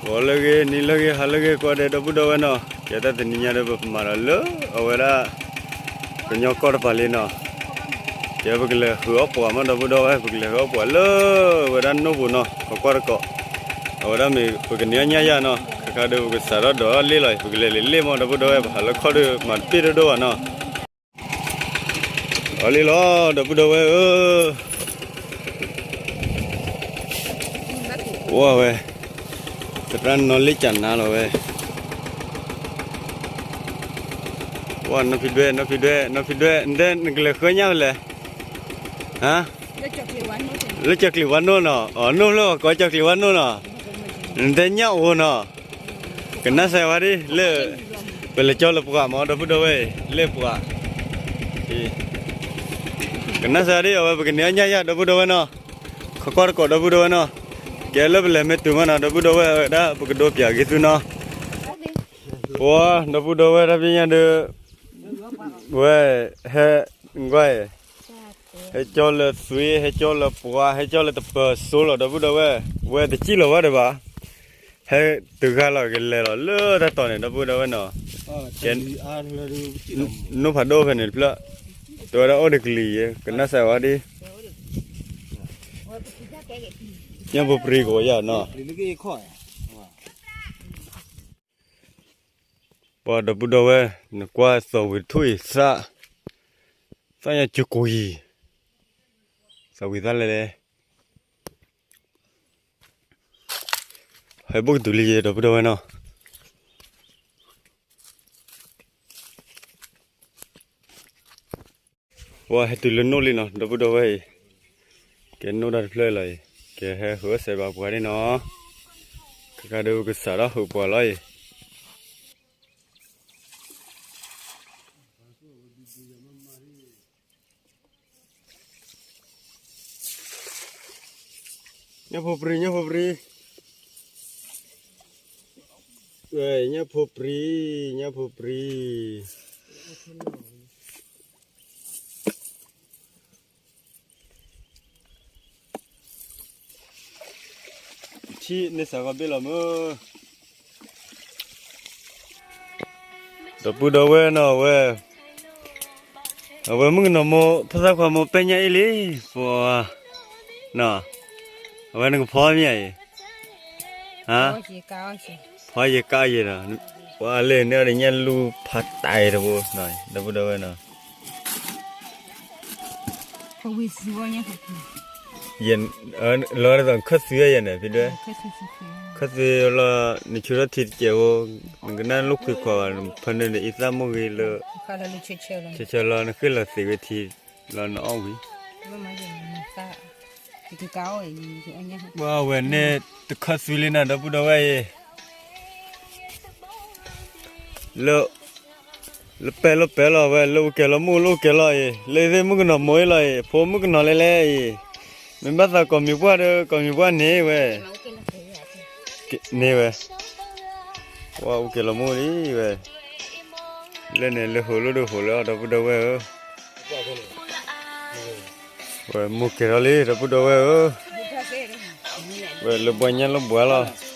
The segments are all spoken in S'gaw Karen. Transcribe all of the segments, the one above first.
ဂီၤလၢအဂ့ၤ နံၤလၢအဂ့ၤ ဟါလၢအဂ့ၤ ကိးဂၤဒဲး ဒီပုၢ်ဒီဝဲၢ်နီၤ, ကဲတၢ်တနံၤညါဒီး ပမၤဒီးလၢအဝဲဒၣ် ကညီကီၢ်တပၤလံနီၤ, ကဲပကလဲၤဟုးအီၣ်ပှၤမး ဒီပုၢ်ဒီဝဲၢ် ပကလဲၤဟုးအီၣ်ပှၤလၢ အဝဲဒၣ်နိၣ်ပူၤနီၤ ကကွၢ်တကိး, အဝဲဒၣ်မ့ၢ်ပကန့ၢ်အီၣ်ညၣ်ယၤနီၤ, ခဲခါဒီးပကစးထီၣ်ဒိးထီၣ်လ့ၣ်လီၤအံၤ ပကလဲၤလ့ၣ်မး ဒီပုၢ်ဒီဝဲၢ် ပဟးလၢခီၣ်ဒီးမၤတပ့ၢ်ဒိၣ်ဒိၣ်ဘၣ်နီၤ အီၤလံလီၤ ဒီပုၢ်ဒီဝဲၢ်ဧၢ, ဝဲ, သရၣ်နီၢ်လ့ၣ်ကနါလီၤဝဲ, ဝဲ နီၢ်ဖံဒွဲၣ် နီၢ်ဖံဒွဲၣ် နီၢ်ဖံဒွဲၣ် နတဲနကလဲၤဃုညၣ်ဖဲလဲၣ်, ဟါ, လၢကၠီၤကျံးဝါနိၣ်နီၤ, အနိၣ်ဖျၢၣ်အကိးကၠီၤကျံးဝါနိၣ်နီၤ, နတဲညၣ်အိၣ်နီၤ ကနၣ်စၢၤဝဲဒ်လၢ ပလဲၤကၠီလၢပှၢ်မး ဒီပုၢ်ဒီဝဲၢ်အံၤ လၢပှၢ်, ကနၣ်စၢၤဒ်အဝဲ ပကန့ၢ်အီၣ်ညၣ်ယၤ ဒီပုၢ်ဒီဝဲၢ်နီၤ, ခီကွၢ်တကိး ဒီပုၢ်ဒီဝဲၢ်နီၤ, ကဲလၢပလဲၤမ့ၢ်တုၤမးနီၤ ဒီပုၢ်ဒီဝဲၢ်ဝဲဒၣ် ပကဒိးပၠးက့ၤသုနီၤ, ပှၤ ဒီပုၢ်ဒီဝဲၢ်တၢ်ဖဲညါဒီး ဝဲ ဟဲ ကွၢ်အံၤ ဟဲကၠီလၢသွံၣ် ဟဲကၠီလၢပှၢ် ဟဲကၠီလၢတပၢၤစိလီၤ ဒီပုၢ်ဒီဝဲၢ်, ဝဲတစံၣ်လီၤဝဲဒၣ်ဘၣ်, ဟဲတဂၤလီၤကလဲၤလီၤလၢတၢ်တီၤန့ၣ် ဒီပုၢ်ဒီဝဲၢ်နီၤ, ကဲ နိၣ်ဖးဒိၣ်ဖဲန့ၣ်တဖျၢၣ်, တဲဝဲဒၣ်အိၣ်တကလံၤယဲ ကနၣ်စၢၤဝဲဒ်, ညၣ်ဖိပြံကဝီၤယၤနီၤ ပှၤဒီပုၢ်ဒီဝဲၢ် နကွၢ်သီဝံၤတထူၣ်အံၤ သၣ်, သၣ်ညါစူၤကွံာ်, သီဝံၤသၣ်လဲၣ်လဲၣ်, ဟဲဘိၣ်ကတုၤလံယဲ ဒီပုၢ်ဒီဝဲၢ်နီၤ, ပှၤဟဲတုၤလၢနိၣ်လံနီၤ ဒီပုၢ်ဒီဝဲၢ်အံၤ, ကဲနိၣ်တၢ်တဖျၢၣ်လီၤအံၤ, ကဲဟဲဃုအီၣ်စဲးဘၣ်ပှၤန့ၣ်နီၤ, ခဲခါဒီးပကစးထီၣ်ဟုးပှၤလီၤအံၤ ညၣ်ဖိပြံ ညၣ်ဖိပြံ, ညၣ်ဖိပြံ, ညၣ်ဖိပြံ, ထံၣ်န့ၢ်စးကီးဘ့ၣ်လီၤမုၢ် ဒီပုၢ်ဒီဝဲၢ်နီၤ အဝဲ, အဝဲမုၣ်ကနီၤမိၢ် ဖိသၣ်ခွါမိၢ်ပဲာ်ညၣ်အ့ၣ်လံ, ပှၤ, နီၤ, အဝဲနကဖီမ့ၢ်အံၤ, ဟါ, ဖီယကါယဲဒီး, ပှၤလဲၤန့ၢ်အီၤဒီးညၣ်လူဖးတၢ်အံၤတဘိ, ဒီပုၢ်ဒီဝဲၢ်နီၤ လီၤဒ်သိးခၢၣ်သွံယဲန့ၣ် ဖံဒွဲၣ်, ခၢၣ်သွံလီၤ, နဆူထီၣ်ထံတစဲးဖိ, နကနၣ်လိၣ်ခွံခွါဘၣ် ဖဲန့ၣ်ဒီးအံသၣ်မိၢ်ဂ့ၤလၢ, ဆၢဆၢလီၤ နဃ့ၢ်လီၤသ့ဝဲထံ, လီၤနအီၣ်ဝံၤ, ပှၤဝဲန့ၣ်တခၢၣ်သွံလံနၤ ဒီပုၢ်ဒီဝဲၢ်အံၤ လၢ, လၢပဲာ်လီၤပဲာ်လီၤဝဲ လၢအူကဲၤလီၤမုၢ်လၢအူကဲၤလီၤအံၤ လၢအံၤသ့ၣ်မုၣ်ကနီၤမိၢ်အံၤလီၤအံၤ ဖိမုၣ်ကနီၤလဲၣ်လဲၣ်အံၤ, မ့ၢ်ဘၣ်သးကိးမံၤပှၢ်ဒီး ကိးမံၤပှၢ်န့ၣ်ဝဲ, န့ၢ်ဝဲ, ပှၤအူကဲၤလီၤမုၢ်လံဝဲ, လၢန့ၣ်လၢဟိးလိၣ်ဒိဟိးလၢအီၤ ဒီပုၢ်ဒီဝဲၢ်ဧၢ ဝဲမိၢ်ကဲၤထီၣ်လံ ဒီပုၢ်ဒီဝဲၢ်ဧၢ, ဝဲလၢဘှါညၣ်လၢဘှါလီၤ.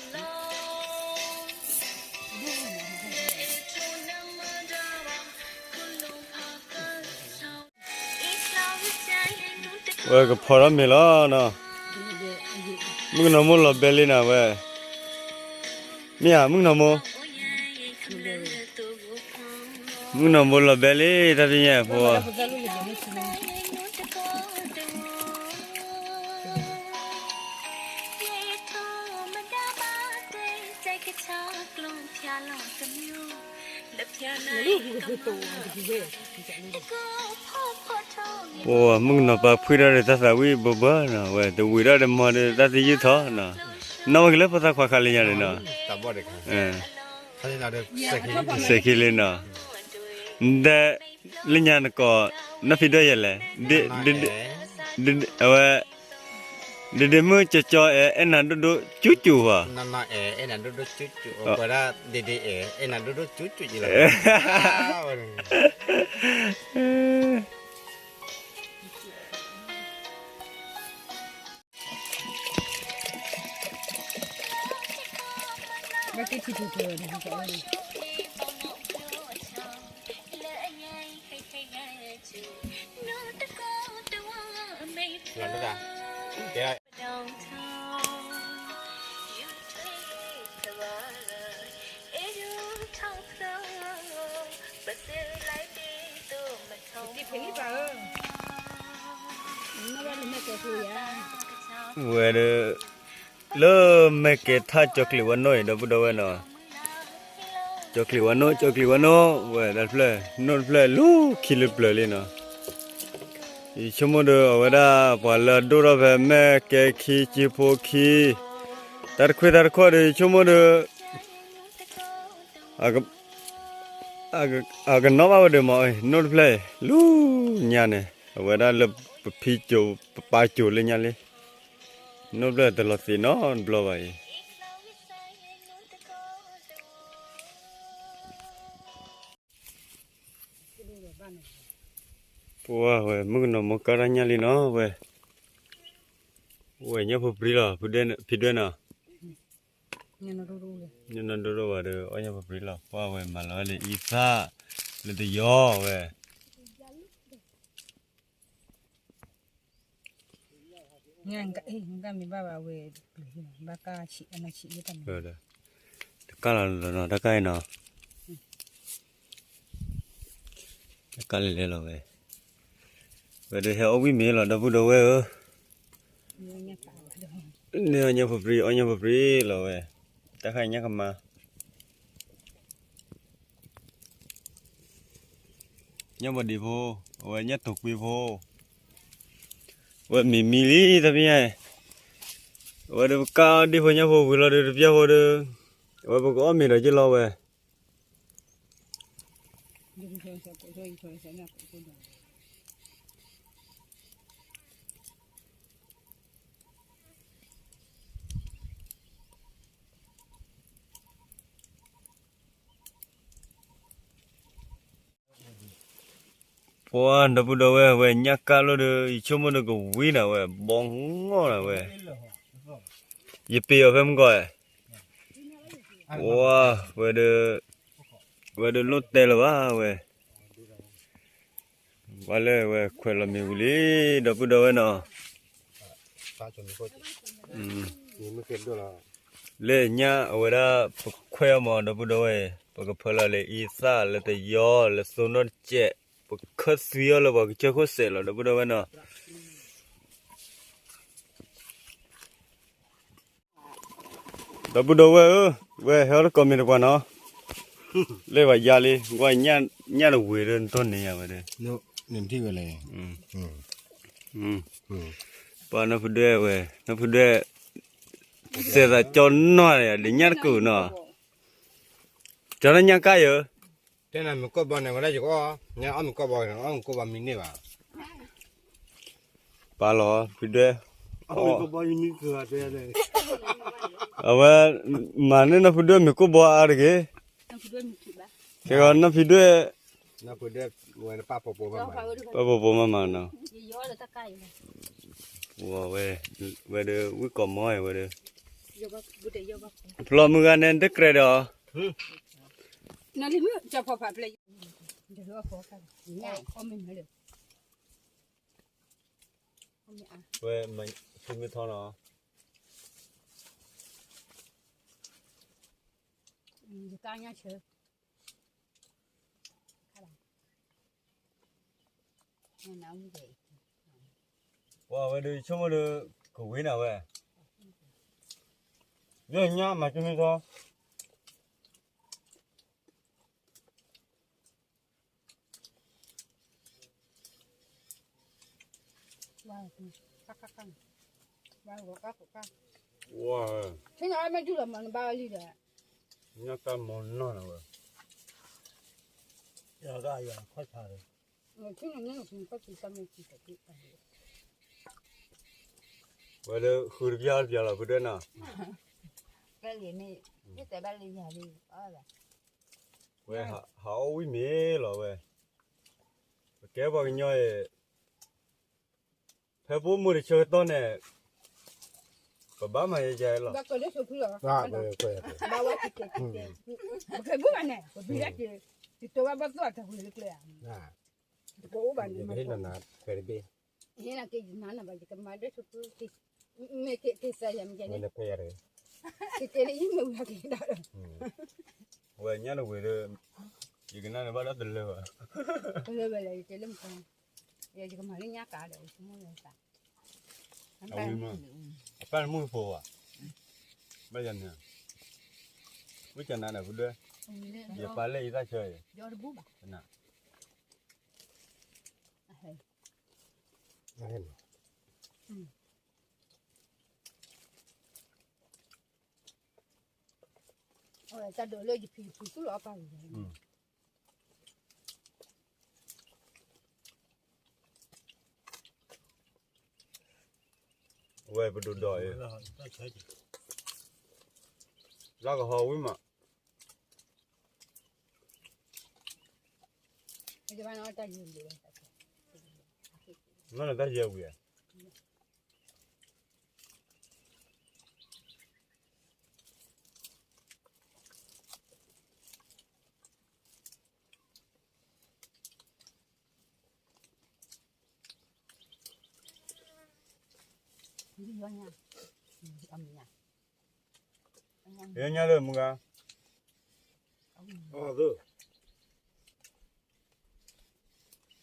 ဝဲကဖီထီၣ်မ့ၤလီၤနီၤ, မုၣ်ကနီၤမိၢ်လီၤဘဲလံနၤဝဲ, မ့ၢ်ဧါ မုၣ်ကနီၤမိၢ်, မုၣ်ကနီၤမိၢ်လီၤဘဲလံ တၢ်ပညိၣ်ဖိ ပှၤမုၣ်ကနီၤပၢ်ဖှံထီၣ်ဒီးတၢ်သးဝံၣ်ဘၢဘၢနီၤ, ဝဲတဝံၤထီၣ်ဒီးမီၤဒီးတၢ်သယုၢ်ထီၣ်နီၤ, နီၢ်ဝဲကလၢဖိသၣ်ခွါခါလၢညါန့ၣ်နီၤ, စဲးခံလံနီၤ, နတဲ, လၢညါနကိး, နီၢ်ဖံဒွဲၣ်ယဲလဲၣ်, အဝဲ ဒ့ဒ့မုၣ်ကၠီကၠီအဲၣ်အဲၣ်နၤဒိၣ်ဒိၣ်ကၠူကၠူဘၣ်, နီၢ်နီၢ်အဲၣ်အဲၣ်နၤဒိၣ်ဒိၣ်ကၠူကၠူ, ပှၤဒၣ်ဒ့ဒ့အဲၣ်အဲၣ်နၤဒိၣ်ဒိၣ်ကၠူကၠူယဲလီၤ. က့ထံထူထူဝဲန့ၣ် ဝဲဒၣ် လၢမဲာ်ကဲထါကၠီၤကျံးဝါနိအံၤ ဒီပုၢ်ဒီဝဲၢ်နီၤ, ကၠီၤကျံးဝါနိ ကၠီၤကျံးဝါနိ ဝဲဒၣ်တဖျၢၣ် နိၣ်တဖျၢၣ် လူၤခံလၢပျၢၤလံနီၤ, ယဆိကမိၣ်ဒီး အဝဲဒၣ်ပှၤလၢအဒိၣ်ထီၣ်ဖဲမဲာ်ကဲခံ ကၠံဖိခံ တၢ်တခွံတၢ်တခီဒီး ယဆိကမိၣ်ဒီး အကနီၣ်ဘၣ်ဝဲဒီးမ့ၢ် နိၣ်တဖျၢၣ်အံၤ လူၤညါန့ၣ် အဝဲဒၣ်လၢပဖံကၠိၤ ပပၢ်ကၠိၤလၢညါလံ, နိၣ်တဖျၢၣ်တလီၤသံးနီတဘျီဘၣ်အံၤ, ပှၤဝဲ မုၣ်ကနီၤမ့ၢ်ကါတၢ်ညၣ်လံနီၤဝဲ, ဝဲညၣ်ဖိပြံလီၤ ဖံဒွဲၣ်နီၤ ညၣ်နီၢ်ဒိၣ်ဒိၣ်ဘၣ်ဒီး အီၣ်ညၣ်ဖိပြံလီၤ ပှၤဝဲမၤလီၤဝဲလၢအံသၣ် လၢတယီၤဝဲ တကၣ်လီၤနီၤ တၢ်ကါအံၤနီၤ တကၣ်လဲၤလဲၤလီၤဝဲ, ဝဲဒၣ်ဟဲအီၣ်ဝံၣ်မ့ၤလီၤ ဒီပုၢ်ဒီဝဲၢ်ဧၢ, န့ၢ်အီၣ်ညၣ်ဖိပြံ အီၣ်ညၣ်ဖိပြံလီၤဝဲ, တၢ်ခါအံၤညၣ်ကမါ ညၣ်ဘီဒံးဖိ, အဝဲညၣ်တိာ်ကွံဖိ, အဝဲမံၤမံၤလံတပညါ, အဝဲဒီးပကါဒံဖိညၣ်ဖိဝံၤလီၤဒီးတပျၢ်ဖိဒီး, အဝဲပကအီၣ်မ့ၤဒီးက့ၤလီၤဝဲ ပှၤဒီပုၢ်ဒီဝဲၢ်ဝဲညၣ်ကၣ်လိာ်ဒီး ယဆိကမိၣ်ဒီးကဝံၤနၤဝဲ ဘီငီၢ်နၤဝဲ, ယပ့ၤအီၤဖဲမုၢ်ကီၢ်, ပှၤဝဲဒီး, ဝဲဒီးလိၣ်တဲလၢၤဘၣ်ဝဲ ပှၤလၢဝဲခွဲးလီၤမ့ၢ်ဝံၤလံ ဒီပုၢ်ဒီဝဲၢ်နီၤ, လၢညၣ်အဝဲဒၣ် ပခွဲးအီၤမး ဒီပုၢ်ဒီဝဲၢ်, ပကဖၢလီၤလၢအံသၣ်လၢတယီၤလၢသိနီၢ်တစဲး, ပကခၢၣ်သွံအီၤလၢပှၤကစၢၢ်ခိၣ်စဲးလီၤ ဒီပုၢ်ဒီဝဲၢ်နီၤ. ဒီပုၢ်ဒီဝဲၢ်ဧၢ, ဝဲဟဲအီၣ်တကိးမ့ၢ်တပှၤနီၤ, လၢပှၤယါလံ, ကွၢ်ညၣ်တဝံၤဒီးနတိၢ်န့ၢ်ယၤဝဲဒီး, နထံၣ်ဝဲလဲၣ်, ပှၤနီၢ်ဖုဒွဲၣ်ဝဲ, နီၢ်ဖုဒွဲၣ်, စဲးသးကၠီနီၢ်ယၤ ဒ်ညၣ်တကူာ်နီၤ, ကၠီနီၢ်ညၣ်ကၣ်ယၤ တဲနၤမ့ၤကိၢ်ဘီန့ၣ် ဝဲဒၣ်ယကအီၣ်, ညၣ်အီၣ်မ့ၤကိၢ်ဘီန့ၣ် အီၣ်မ့ၤကိၢ်ဘီမံန့ၢ်ဘၣ်, ပာ်လီၤ ဖုဒွဲၣ်, အဝဲ, မၤန့ၢ်နီၢ်ဖုဒွဲၣ်မ့ၤကိၢ်ဘီအါတဂ့ၤ, ကဲနီၢ်ဖုဒွဲၣ်, ပၢ်ဖိပိာ်မၤမၤနီၤ, ဝဲ, ဝဲဒီးဝံၣ်ကိးမီၤဝဲဒီး, ဖျီမုၢ်ဂၤန့ၣ်တကြဲးဒီး, ဝဲမၤဆူမ့ၢ်ထီနီၤ, ပှၤဝဲဒၣ် ဆိကမိၣ်ဒီး ကဝံၤနၤဝဲ, လၢညါမၤဆူမ့ၢ်ထီ ညၣ်တၢ်မီၤနီၢ်နၤဝဲ, ဝဲလၢဃုတပျၢ်တပျၢ်လီၤ ဖုဒွဲၣ်နီၤ, ဝဲဟးအီၣ်ဝံၣ်မ့ၤလီၤဝဲ, ပကဲပှၤကညီအံၤ ဖဲပအိၣ်မူတဆၢကတီၢ်န့ၣ်, ပဘၣ်မၤယဲယဲလီၤ, ဘၣ်ကလၢဆိဖုလီၤ, ဘၣ်ဝဲ, ပကဘူၣ်ဘၣ်န့ၣ် ပဘံၣ်ဒၣ်က့ၤ, တတိဝဲဘၣ်သူၣ်အတၢ်ဝံၤလၢကျဲဧါ, တအိၣ်ဘၣ်န့ၣ်, ဟ့ၣ်နၤက့ၤယနၤနဘၣ် ယကမၤဒၢဆိဖု, မ့ၢ်က့ၤက့ၤစၢ်ယၤမ့ၢ်ယဲန့ၣ်, က့ၤက့ၤလၢယမ့ၢ်ဝံၤက့ၤဒၣ်ဒီး, ဝဲညါတဝံၤဒီး, ယကနၣ်န့ၣ်ဘၣ်ဒီးတလၢဘၣ်, တလၢဘၣ်လဲၣ် ယတဲလၢမူ, ယကမၤလၢညါကးဒီး ယဆိကမိၣ်လၢသး အဝံၤမး, အပၢ်နမုၣ်ဖိဘၣ်, ဘၣ်ယၤန့ၣ်, ဝံၣ်ကနၤန့ၣ်ဖုဒွဲ, ယပာ်လၢယသးဆၢ, တၢ်ဒိးလၢယဖံး ယဖံးသူၣ်လီၤအီၣ်ပၢ်ဂ့ၤ, ဝဲပဒိၣ်ဒီးအံၤ, လၢကဟီဝံၤမး, နတၢ်ယဲဝံၤဧါ ယညါလၢမုၢ်ဂၤ,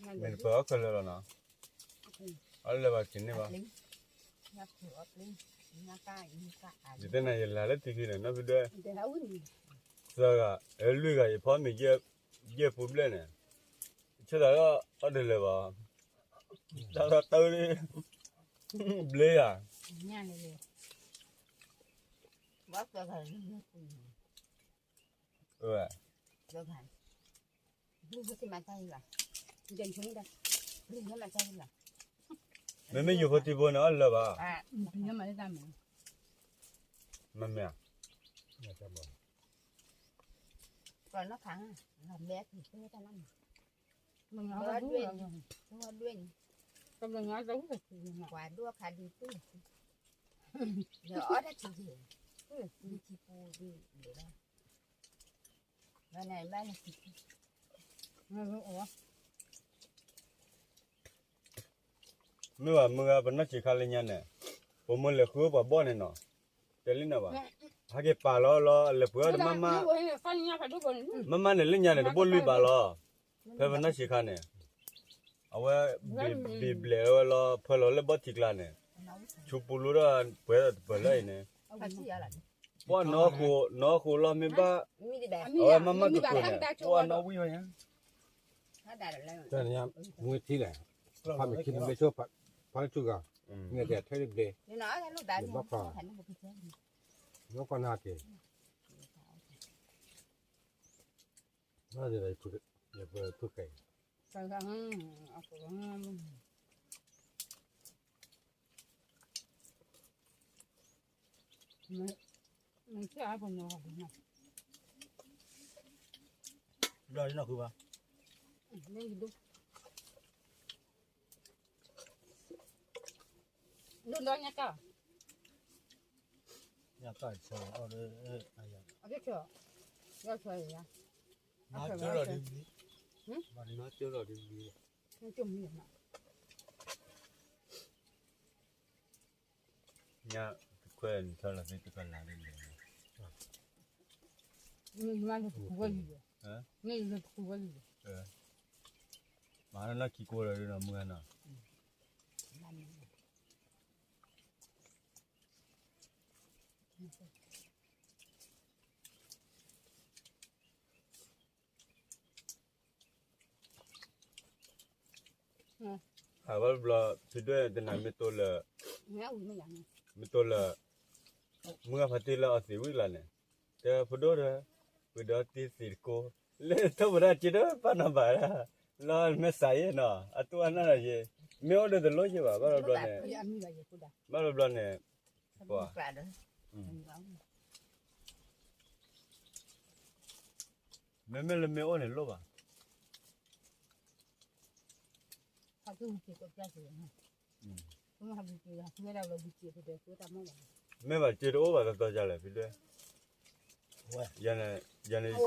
မ့ၢ်တပၢၤအီၣ်ခဲလၢာ်လီၤနီၤ, အီၣ်လၢဘၣ်က့ၤန့ၢ်ဘၣ်, ယတဲနၤယလၤလၢထံခံန့ၣ် နီၢ်ဖုဒွဲ, သၢဂၤ, လွံၢ်ဂၤ ယဖီမ့ၤယဲၢ်ပူၤဘျဲၣ်န့ၣ်, ဆၢသးလၢအီၣ်တလၢာ်ဘၣ်, တၢ်လီၤတၢ်လၢ, ဘျ့ဧါ, မ့မ့ၢ်ယိၤဖိထံဖိန့ၣ် အီၣ်လၢာ်ဘၣ်, မ့ၢ်မ့ၢ်ဧါ, ပှၤဒိၣ်ခါဒံးပူ, လၢအီၣ်တၢ်ထံယဲၢ်, ထံပူဒ်လဲၣ်လီၤ, မ့ၢ်ဘၣ်မုၢ်ဂၤ ပနီၢ်ဆံးခါလၢညါန့ၣ်, ပမ့ၢ်လဲၤဃုပှၤဘီၣ်န့ၣ်နီၤ, တဲလံနၤဘၣ်, ဟဲက့ၤပာ်လီၤလီၤ လဲၤပှ့ၤအီၣ်တမၢ်မၢ်, မၢ်မၢ်န့ၣ်လၢညါန့ၣ် တဘိၣ်လွံၢ်ဘးလီၤ, ဖဲပနီၢ်ဆံးခါန့ၣ်, အဝဲ, ဘ့ၣ်ဘျဲးဝဲလီၤ ဖၢလီၤလၢဘီၣ်ထံကျါန့ၣ်, ဆူပူၤလိဒီးပှဲၤဒီးတပၢၤလၢအံၤန့ၣ်, ပှၤနီၢ်ဃိ, နီၢ်ဃိလီၤမ့ၢ်ဘၣ်, အဝဲမၢ်မၢ်ကကိးန့ၣ် ပှၤနီၢ်ဝံၣ်ဝဲညါ မ့ၢ်ထံလဲၣ်, ဖးမ့ၢ်ခံဘျ့ဆိ ဖးလၢထူဂၤ, မ့ၢ်တဲထဲတဘျ့, ဘီၣ်ခီ, ဘီၣ်ခီနၤက့ၤ, ယဖုခဲအံၤ, ဘျီန့ၣ်ဃုဘၣ်, ဒိၣ်ဒီးညါကၢ်, ညါကၢ်ဆၢအီၣ်လၢ, အကဲၢ်ဆၢ, နါကၢ်လီၤဒ်ဝံၤ, နါကၢ်လီၤဒ်ဝံၤ, နါကၢ်မံၤ, ညါတခွဲးနထၢလီၤသ့တကလးဒ်လဲၣ်, မ့ၢ်လၢတခူဝဲလံ, မ့ၢ်လၢတခူဝဲလံ, မၤနီၢ်ခံကိးဒီးဒ်နီၤမုၢ်ဂၤနီၤ အဝဲဘျီ ဖံဒွဲၣ်တနၤမ့ၢ်တိၢ်လၢ, မ့ၢ်တိၢ်လၢ, မုၢ်ဂၤဖါတံၢ်လၢအီသံးဝံၣ်လီၤန့ၣ်, တဲဖုဒိၣ်ဒီး, ဝံၤဒီးတံၢ်သံးတကိး, လၢထီၣ်ပဒါက့ၤဒီးပာ်နီၤဘၣ်ဒၣ်, လၢမ့ၢ်စးယဲၢ်နီၤ အတူၢ်အနၢ်နီၤယဲၢ်, မ့ၢ်အိၣ်ဒီးတလိၣ်ယဲၢ်ဘၣ် ဘၣ်ဘျီန့ၣ်, ဘၣ်ဘျီန့ၣ်, ပှၤ မ့မ့ၢ်လၢမ့ၢ်အိၣ်န့ၣ်လိၣ်ဘၣ်, ဟးက့ၤဝံၤက့ၤကီးပျၢ်က့ၤ, မ့ၢ်ဟးဝံၤက့ၤ ဟးက့ၤဝဲဒၣ်လီၤဝံၤက့ၤ ပတဲက့ၤတၢ်မီၢ်ဘၣ် မ့ၢ်ဘၣ်စ့တအိၣ်ဘၣ်တတီၤကလဲၣ် ဖံဒွဲၣ်, ယၤန့ၣ်, ယၤန့ၣ်,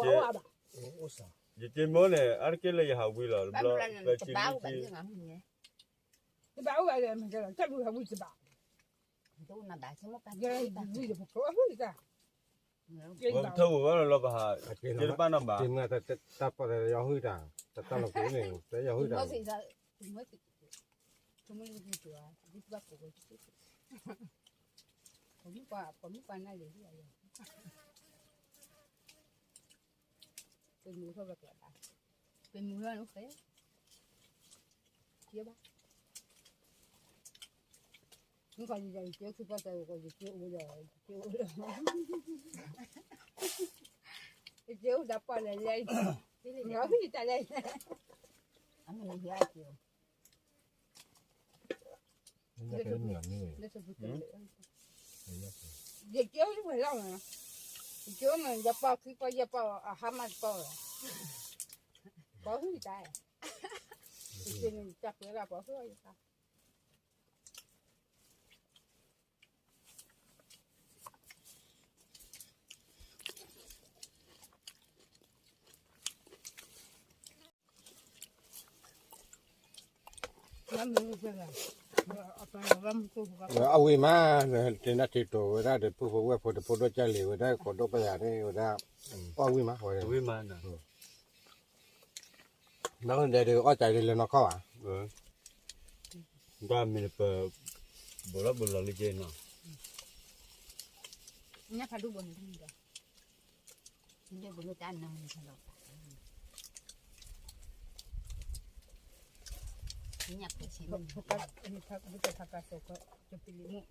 ယစ့မိၣ်န့ၣ် အါတက့ၢ်လၢယဟးဝံလီၤ တဘျီ, တဘျီခံဆံခံ, တဘၣ်အိၣ်ဘၣ်, ပထၢဝံၤဘၣ်လီၤလီၤပဟး, တဘၣ်နီၤဘၣ်, တဘၣ်နီၤဘၣ်, တမ့ၢ်တၢ်ပီၢ်တၢ်ယီၤဟုၣ်တၢ်, တၢ်တၢ်လီၤပှ့ၤန့ၣ် တၢ်ယီၤဟုၣ်တၢ်, ပမုၣ်ပှၢ်နၢ်လံၤ, ပမုၣ်ထီၣ်ဘၣ်ကျါ, ကဘၣ်, မုၣ်ခီယကဲခုပီၢ်တၢ်, ယကဲအိၣ်ဒီး, ယကဲအိၣ်ဒီး, ယကဲအိၣ်ဒီးပီၢ်လဲၤလဲၤ, ယတၢ်လဲၤ, အမ့ၢ်ယၤကဲ, ယကဲအိၣ်ဝဲလီၤ, ယကဲအိၣ်မ့ၢ်ယပီၢ်ခံပီၢ်ယဲၢ်ပီၢ်အဟါမၢ်တပီၢ်ဝဲ, ပီၢ်ဟုၣ်တၢ်, ယကဲန့ၣ်တၢ်ပှဲၤလၢပီၢ်ဟုၣ်အီၤယတၢ် အဝံၤမး, တနၢ်ထံးတိၤဝဲဒၣ်ဒီး ပုၢ်ဖိဝဲၢ်ဖိတဖိဒိၣ်ကၢ်လံၤဝဲဒၣ် ကိးဒိၣ်ပယၤန့ၣ်ဝဲဒၣ်, အီၣ်ဝံၤမးဝဲ, ဝံၤမး, ဒီးအီၣ်ကၢ်ဒံးလၢနီၢ်ခီၣ်ဘၣ်, ဘၣ်မ့ၢ်ပ, ဘိးလီၤဘိးလီၤလံက့နီၤ, ညၣ်ဖးဒိၣ်ဘိးန့ၣ်, ညၣ်ဖးဒိၣ်ဘိးန့ၣ်,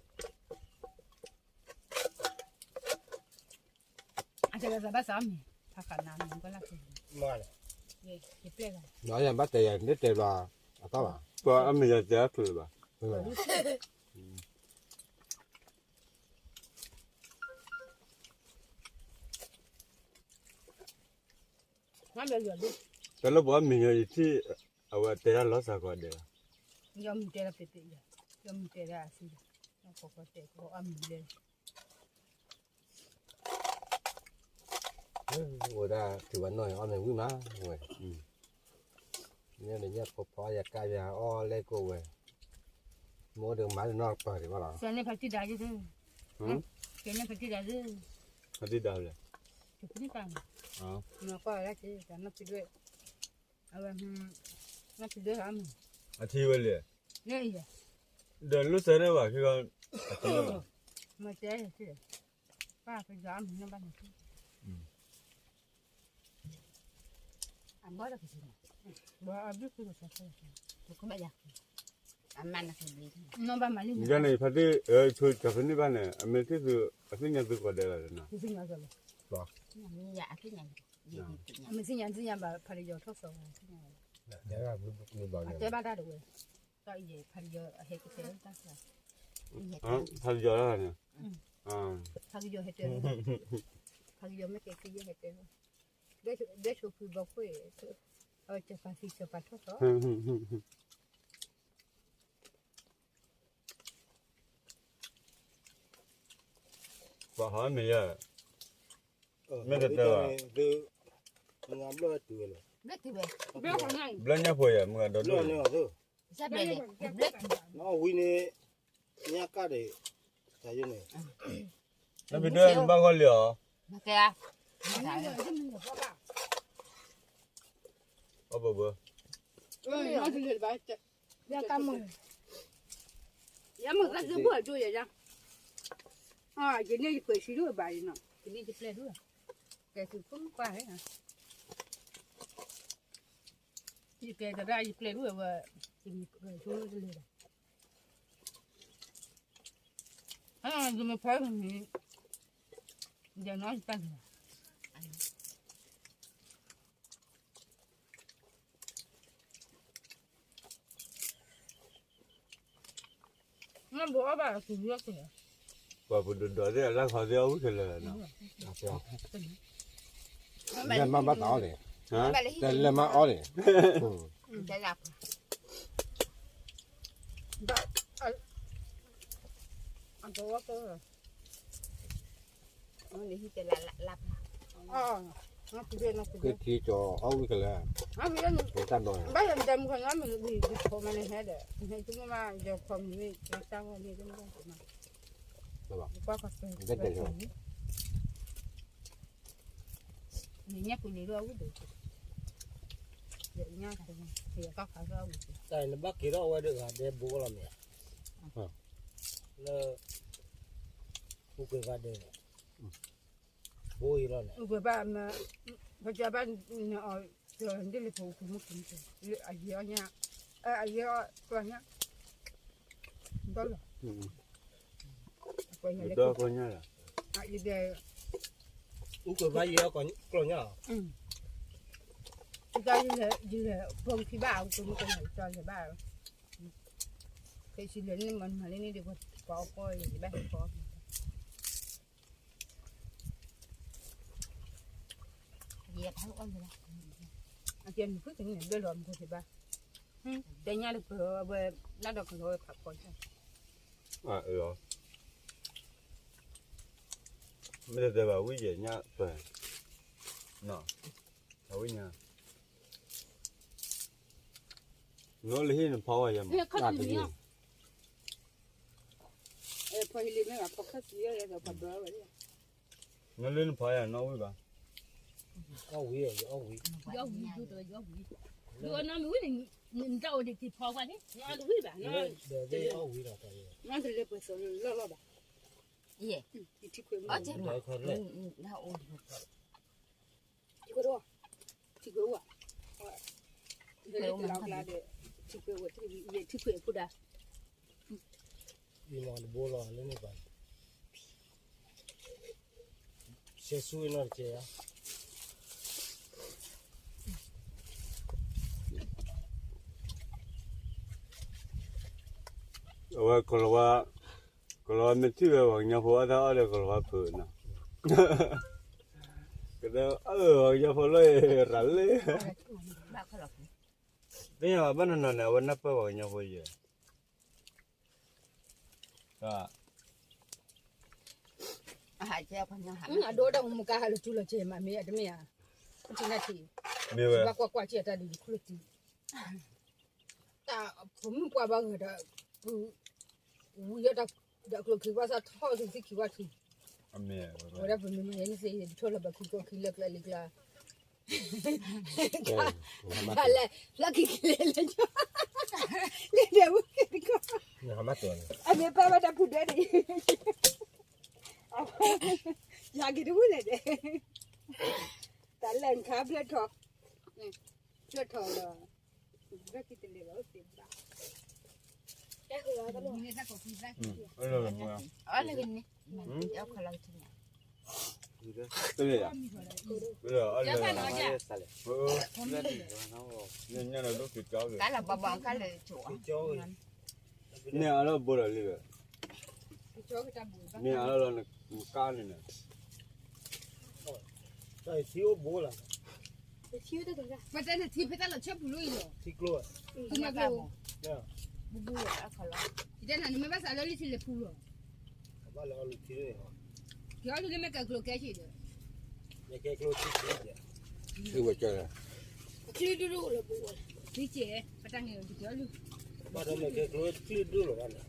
အကဲလၢဘၣ်သးမံၤ, ဖးဃာ်နၤမံၤကလၢ်, ယဘၣ်တဲယၤ န့ၣ်တဲဘျီ, အသီဘၣ်, ပှၤအမံၤယၤတဲအချုးဘၣ်, တၢ်လၢပှၤအမံၤယၤယထံၣ်, အဝဲတဲဒၣ်လီၤစၢ်ကီးဒဲးလီၤ, ယမံၤတဲဒၣ်ပ့ၤပ့ၤယၤ, ယမံၤတဲဒၣ်အသံ, ယကတဲအမံၤလဲၣ် အိၣ်ဒၣ်ထံၣ်ဝဲနီၢ်အီၣ်မ့ၢ်ဝံၤမးဝဲ, ညၣ်န့ၣ်ညၣ်ဖိဖီယၤကါယၤအီၣ်လဲၣ်ကိးဝဲ, မ့ၢ်အိၣ်ဒီးမၤလၢနီၢ်ပၢၢ်ဒံးဘၣ်လီၤ, ကဲန့ၣ်ဖးတံၢ်ဒၣ်ယုၢ်, ကဲန့ၣ်ဖးတံၢ်ဒၣ်ယုၢ်, ဖးတံၢ်ဒၣ်လဲၣ်, နီၢ်ပၢၢ်ဒၣ်က့ၤ နီၢ်ဖံဒွဲၣ်, အဝဲ, နီၢ်ဖံဒွဲၣ်, အထံဝဲလဲၣ်, ဒီးလိာ်သးန့ၣ်ဘၣ်, မ့ၢ်တဲ, ပၢ်ပယီၤအမံၤန့ၣ်ဘၣ်န့ၣ်, အဘၣ်ဒၣ်ကစၢ်န့ၣ်, ယန့ၣ်ဖါတံၢ်, ဆိကဖဲန့ၣ်ဘၣ်န့ၣ် အမ့ၢ်ထံၣ်သု, အသ့ၣ်ညါသုကိးဒဲးလီၤ, အမ့ၢ်သ့ၣ်ညါသ့ၣ်ညါဘၣ် ဖးတယီၤထီၣ်သီ, အတဲဘၣ်တၢ်တဝဲ, တၢ်အံၤဖးတယီၤအဟဲကတဲတၢ်, ဖးတယီၤလၢန့ၣ်, ဖးတယီၤဟဲတဲ, ဖးတယီၤမ့ၢ်ကဲသံယဲဟဲတဲ, ဒဲဆိဖုဘီခိၣ်, အဝဲကပာ်သံကပာ်ထီၣ်သီ ပှၤဟီမ့ၢ်ယဲ, မ့ၢ်တတဲဘၣ်, ဘျၢညၣ်ဖိယဲ မုၢ်ဂၤဒီဒိၣ်, ဝံၤန့ၣ်, ညၣ်ကၢ်ဒံး, နဖံဒွဲၣ်နဘၣ်ဂီၢ်လံအီၤ, အီၣ်ဘၢဘၢ ယမ့ၢ်သးသ့ဘိၣ်အဒိၣ်ယၤ, ယန့ၢ်ယပှဲၤဆံဒိၣ်ဘၣ်အံၤနီၤ, ယန့ၢ်ယပျဲၢ်ဒိၣ်, ကဲသုးခိၣ်ကွၢ်ဟဲ, ယကဲသရၣ်ယပျဲၢ်ဒိၣ်ဝဲ, ယမ့ၢ်ပှဲၤဆံဒိၣ်တလဲၤဘၣ်, ယမ့ၢ်ဖဲန့ၣ်, ယနီၢ်ယတၢ်လၢ နဘိးအီၣ်ဘၣ်အကူၤလီၤက့ၤ, ပှၤပဒိၣ်ဒိၣ်သ့ၣ်အလၢခီသ့ၣ်အီၣ်ဝံၣ်ခဲလၢာ်နီၤ, လဲၤမၤဘၣ်တၢ်အီၣ်န့ၣ်, လဲၤမၤအီၣ်န့ၣ်, အကဝီၤက, နဟံၣ်တဲလၢလၢပှၤ, ကထံကီၢ်အီၣ်ဝံၣ်ကလဲၣ်, တၢ်ဘီ, ဘၣ်ယၤမတၤမုၢ်ခီညါမ့ၢ်ဝံၣ်ယဖိမးန့ၣ်ဟဲဒီး, ဟဲတုၤမ့ၢ်ယဖိမ့ၢ်တၢ်ဝဲန့ၣ်တမ့ၢ်မး, ကွၢ်ကီၢ်ပှဲၤ, နညၣ်ပူၤလံၤလီၤဝံၣ်ဒီး, ယညၣ်, ယကီၢ်ခါလီၤဝံၣ်, တၢ်နဘၣ်က့ၤထီၣ်အဝဲဒၣ်ဂၤဒဲဘိလီၤမ့ၢ်ဧါ, လၢ, ပူၤကွံာ်ဂၤဒဲးန့ၣ်, ဘိအံၤလီၤန့ၣ်, ပကဘၣ်, ပကဘၣ်, အီၤ, ဒ်လၢပူၤကွံာ်မုၢ်ကွံာ်, အယဲၢ်အီၣ်ညၣ်, အယဲၢ်အီၣ်ကျီၢ်ညၣ်, ဒီးလီၤ, ဒီးကျီၢ်ညၣ်လီၤ, ယဒဲး, ပကဘၣ်ယဲၢ်အီၣ်ကျီၢ်ညၣ်, ယလဲၤ, ယလဲၤဖိကထံဘၣ်, ပကမုၢ်ကွံာ်ယလဲၤဘၣ်, ကဆံလဲၤန့ၣ်မၤန့ၢ်ဒ်ပှၤအီၣ်ကီၢ်ယဘၣ်ဟဲကီၢ် ယဲၢ်ဖးအီၣ်လၢၤဘၣ်, အကဲမုၢ်ခုၣ်တနံၤဘျဲၣ်လီၤမုၢ်ခိၣ်သ့ၣ်ဘၣ်, တဲညၣ်တပၢၤဝဲ, လၢဒီးကလီၤဝဲဖးဖီ, မ့ၢ်တဲဘၣ်ဝံၣ်ယဲၢ်ညၣ်ပၢၤ, အဝံၣ်ညါ, နလၢဟံၣ်နဖီဝဲယဲၢ်မး, ဖီဟံၣ်လံမ့ၢ်ဘၣ်, ဖီခၢၣ်သံ, နလၢနဖီယဲၢ်နီၣ်ဝံၣ်ဘၣ်, အီၣ်ဝံၣ်, ယအီၣ်ဝံၣ်, ယအီၣ်ဝံၣ်, ဒ်အနီၢ်မ့ၢ်ဝံၣ်န့ၣ်, နတၢ်အိၣ်ဒံးက့ၤဖီကွၢ်န့ၣ်, နအီၣ်တဝံၣ်ဘၣ်, နအီၣ်တလၢပှဲၤသိးလီၢ်လီၢ်ဘၣ်, ယဲၢ်, ယထံခွဲးမး, ထံခွဲးအိၣ်, ထံခွဲးအိၣ်, ထံခွဲးအိၣ်မး, ယဲၢ်ထံခွဲးအဖိဒါ, အံၤမ့ၢ်တဘိလီၤလၢန့ၣ်ဘၣ်, ဆဲးဆူအနီၢ်တကဲဧါ, အဝဲကလီၤဝါ, ကလီၤဝါမ့ၢ်ထံၣ်ဝဲပှၤကညီဖိအတၢ်အီၣ်ဒီးကလီၤဝါဖုးနီၤ, ကဒဲအၢ ပှၤကညီဖိလၢရၤလၢ, သ့ၣ်ညါဘၣ်နီၢ်နီၢ်န့ၣ် အဝဲနၢ်ပၢၢ်ပှၤကညီဖိယဲၢ်, အဒိဒၣ်မူကါဟးလၢကၠူလီၤကဲမး မ့ၢ်အတမ့ၢ်ဧါ, ထံနၢ်ထံ, မ့ၢ်ဝဲ, ဘၣ်ကွၢ်ကွၢ်ကဲတၢ်ဒ်ယခူၣ်လၢတံ, တၢ်ဖိမုၣ်ပှၢ်ဘၣ်ဂၤဒီး, ဝံၤဒီး, ဒီးကျိၤခံဘၣ်သးထီၣ်သုသ့ၣ်ခံဘၣ်ထံ, ဝဲဒၣ်ပမ့ၢ်မ့ၢ်န့ၣ်သ့ၣ် ယထီၣ်လၢဘၣ်ခံကီၢ်ခံလၢကျဲလၢကျါ, ဘၣ်လဲၣ်, လီၢ်ခံကလဲၤလၢ, လၢဒဲးဝဲက့ၤတကီၢ်, အမ့ၢ်ပၢ်ဘၣ်တၢ်ဖုဒဲးန့ၣ်, ယၤက့ၤတဝံၣ်လဲၣ်ဒဲး, တၢ်လဲၣ်နခါဘျၢၣ်ထီၣ်, ဘျၢၣ်ထီၣ်လီၤ, ဘျၢၣ်ခံတလဲၤဘၣ်အိၣ်သ့ဘၣ်, တလဲၤ, ကါလီၤဘီဘီကါလၢာ်, န့ၣ်အလီၢ်ဘိလီၤလံ, န့ၣ်အလီၢ်လီၤနကါန့ၣ်န့ၣ်, ထံအိၣ်ဘိလီၤ, ပတဲန့ၣ်ထံဖဲတၢ်လီၤဆၢပူၤလီၤအံၤလီၤ, ထံကျိ, ထံကျိ, ယတဲနၤန့ၣ်မ့ၢ်ဘၣ်သးလၢလံထံလဲၤပူၤလီၤ, က့ၤအီၣ်လံလၢမဲာ်ကဲကျိၤကဲဆံးဒီး, မဲာ်ကဲကျိၤထံကျိ, ထံဝဲကဲလီၤ, ချံဒိၣ်ဒိၣ်လီၤပူၤ, ထံကဲ, ပတၢ်န့ၣ်က့ၤအီၣ်လံ, ဘၣ်ဒီးမဲာ်ကဲကျိၤချံဒိၣ်လီၤဘၣ်န့ၣ်,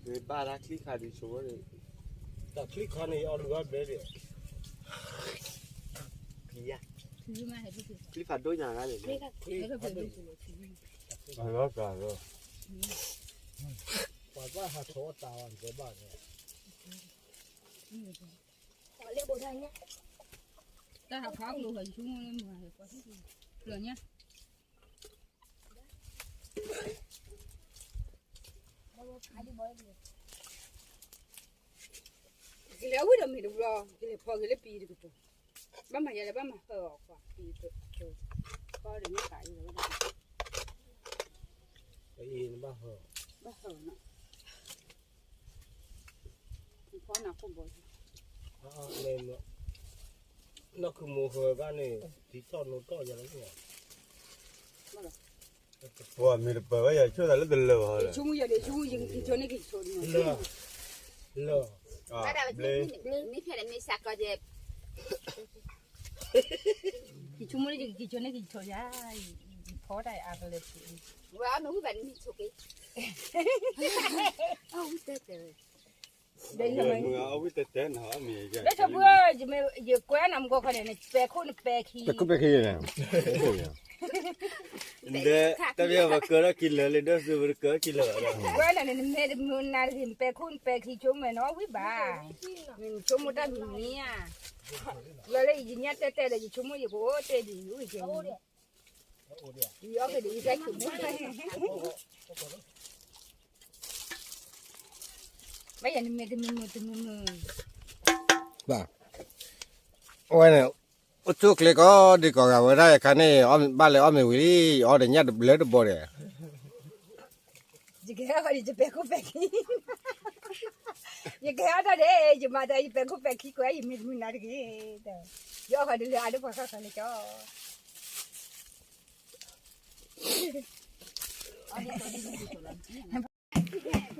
ဘၣ်ဒၣ်ချံခါဒ်ဆိဝဲ, တၢ်ချံခါန့ၣ် ယအီၣ်ဒုးဘၣ်ဘဲဒံး, ချံဖးဒိၣ်ညါဂၤန့ၣ်, လီၤတၢ်လီၤ, ပှၤဘၣ်ဟးထီၣ်အီၣ်တၢ်ဝဲဘၣ်န့ၣ်, တၢ်ဟးဖးကျိၤဟးဆူမ့ၢ်မၤဟဲကွၢ်, ကလဲၤဝံၤဒီးမ့ၢ်တဘျီ, ကလဲၤဖီက့ၤလၢပံၤတကပၤ, ဘၣ်မၤယၤလၢဘၣ်မၤဟၢအီၤကွၢ်, ပံၤတကပၤ, ကီဒီးမ့ၢ်ကးအံၤလီၤ, ဘၣ်ဟၢ, ဘၣ်ဟၢနီၤ, ဖီနၤခိၣ်ဘီ, နီၢ်ခုမိၢ်ဟၢဘၣ်န့ၣ်, ထံထီၣ်နိထီၣ်ယၤလီၤ, ပှၤမ့ၢ်တပၢၢ်ဝဲယၤဆိၣ်သးလၢတလၢာ်ဘၣ်, ဆိကမိၣ်ယၤဒီးဆိကမိၣ်ယကဆိန့ၣ်က့ၤဆိန့ၣ်, လၢ, ဘျ့ မ့ၢ်ဖဲလဲၣ်မ့ၢ်စးကီးယဲ ယဆိကမိၣ်လၢယကက့ၤဆိန့ၣ်က့ၤဆိယါ, ယဖီတၢ်အါကလဲာ်, ဝဲအီၣ်မ့ၢ်ဝံၣ်ဘၣ်နမ့ၢ်ဆိက့ၤ, အဝံၣ်တဲတဲဝဲ, ဒီးယမ့ၢ်, ဒီးဆိကမိၣ်, ယကွဲနၤမူကီၢ်ခီန့ၣ် နပဲာ်ခိၣ်နပဲာ်ခံ, ပဲာ်ခိၣ်ပဲာ်ခံန့ၣ်, ဒီးတၢ်ပယီၤပကၢထီၣ်ခံလၢာ်လံ ဒီးသုပကၢထီၣ်ခံလၢာ်ဘၣ်ဒီး, ကွဲနၤန့ၣ် နမဲာ်တမုာ်နၤတဂ့ၤ နပဲာ်ခိၣ်နပဲာ်ခံ ဆိကမိၣ်နီၤဝံၣ်ဘၣ်, နဆိကမိၣ်တၢ်မံၤမံၤဧါ, လၢလၢယညၣ်တဲတဲဒီး ယဆိကမိၣ်ယကအိၣ်တ့ၢ်ဒံး ယအိၣ်က့ၤ, ယအီၣ်က့ၤဒီးယတၢ်ဆိကမိၣ် ဘၣ်ယၤနမဲာ်တမုာ်မုာ်တမုာ်မုာ်, ဘၣ်, အဝဲန့ၣ်, အိၣ်ဆူၣ်အိၣ်ချ့ကီးဒံးကီးဂၤဝဲဒၣ်အခါန့ၣ် ဘၣ်လဲၤအီၣ်မ့ၤဝံၤလံ, ယအီၣ်ဒီးညၣ်တဘျၢတဘီဒီး, ယကဟဲအီၣ်ဒီးယပဲာ်ခိၣ်ပဲာ်ခံ, ယကဟဲအီၣ်ဒီး ယမၤဒီးယပဲာ်ခိၣ်ပဲာ်ခံကွဲး ယမဲာ်တမုာ်နၤတဂ့ၤ, ယအီၣ်ဃီဒီးလၢအဒိၣ်ပှၤဃၣ်ဃၣ်လၢကၠီ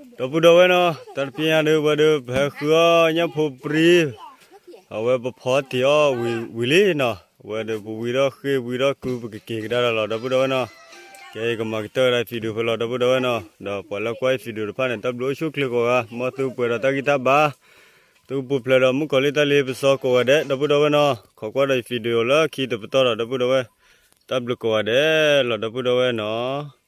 ဒီပုၢ်ဒီဝဲၢ်နီၤ, တၢ်တပျံၤညါဒီး ဝဲဒီးပဟဲဃုအီၣ်ညၣ်ဖိပြံ, အဝဲပဖီတ့ၢ်အီၣ်ဝံၤလံနီၤ, ဝဲဒီးပဝံထီၣ်ဃ့ၢ်ဝံထီၣ်ကု ပကက့ၤကဒါဒီးလီၤ ဒီပုၢ်ဒီဝဲၢ်နီၤ, ကဲယကမၤကတၢၢ်ဝဲဒၣ် video ဖဲလီၤ ဒီပုၢ်ဒီဝဲၢ်နီၤ, ဒီးပှၤလၢကွၢ်ယ video တဖၣ်န့ၣ် တၢ်ဘျုးအိၣ်ဆူၣ်အိၣ်ချ့ကိးဂၤ, မ်သုပှဲၤဒီးတၢ်ဂံၢ်တၢ်ဘါ, သုကပူၤဖျဲးဒီးမုၣ်ကီၤလံၢ်တၢ်လ့ပစီကိးဂၤဒဲး ဒီပုၢ်ဒီဝဲၢ်နီၤ, ခိးကွၢ်ဒီးယ video လၢခံတပတီၢ်ဒီး ဒီပုၢ်ဒီဝဲၢ်, တၢ်ဘျုးကိးဂၤဒဲးလီၤ ဒီပုၢ်ဒီဝဲၢ်နီၤ.